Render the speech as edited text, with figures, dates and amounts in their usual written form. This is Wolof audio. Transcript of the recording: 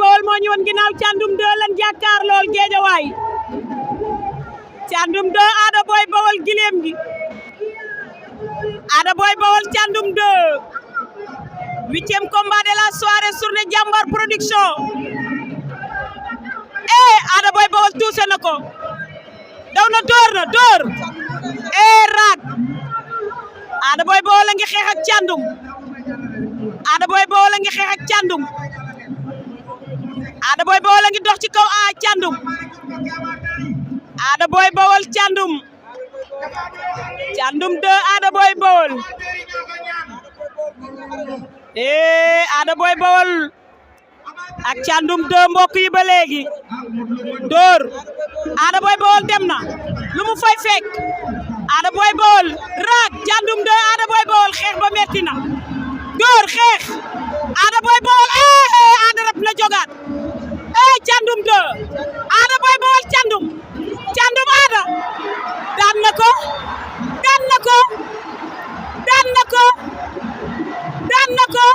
Bawol moo ñu woon ginnaaw Thiandoum 2 lan jàkkaar lool Géejawaay Thiandoum 2 Ada Boy Bawol gileem gi Ada Boy Bawol Thiandoum 2 8e combat de la soirée journée Jambar production Ada Boy Bawol tuuse na ko daw na door raak Ada Boy Bawol a ngi xeex ak Thiandoum Ada Boy Bawol a ngi xeex ak Thiandoum Ada Boy Bawol a ngi dox ci kaw Thiandoum Ada Boy Bawol Thiandoum 2 Ada Boy Bawol Ada Boy Bawol ak Thiandoum 2 mbokk yi ba léegi door Ada Boy Bawol dem na lu mu fay fekk Ada Boy Bawol raak Thiandoum 2 Ada Boy Bawol xeex ba metti na door xeex Ada Boy Bawol Ada rap na jogaat Thiandoum 2 Ada Boy Bawol Thiandoum Ada daan na ko daan na ko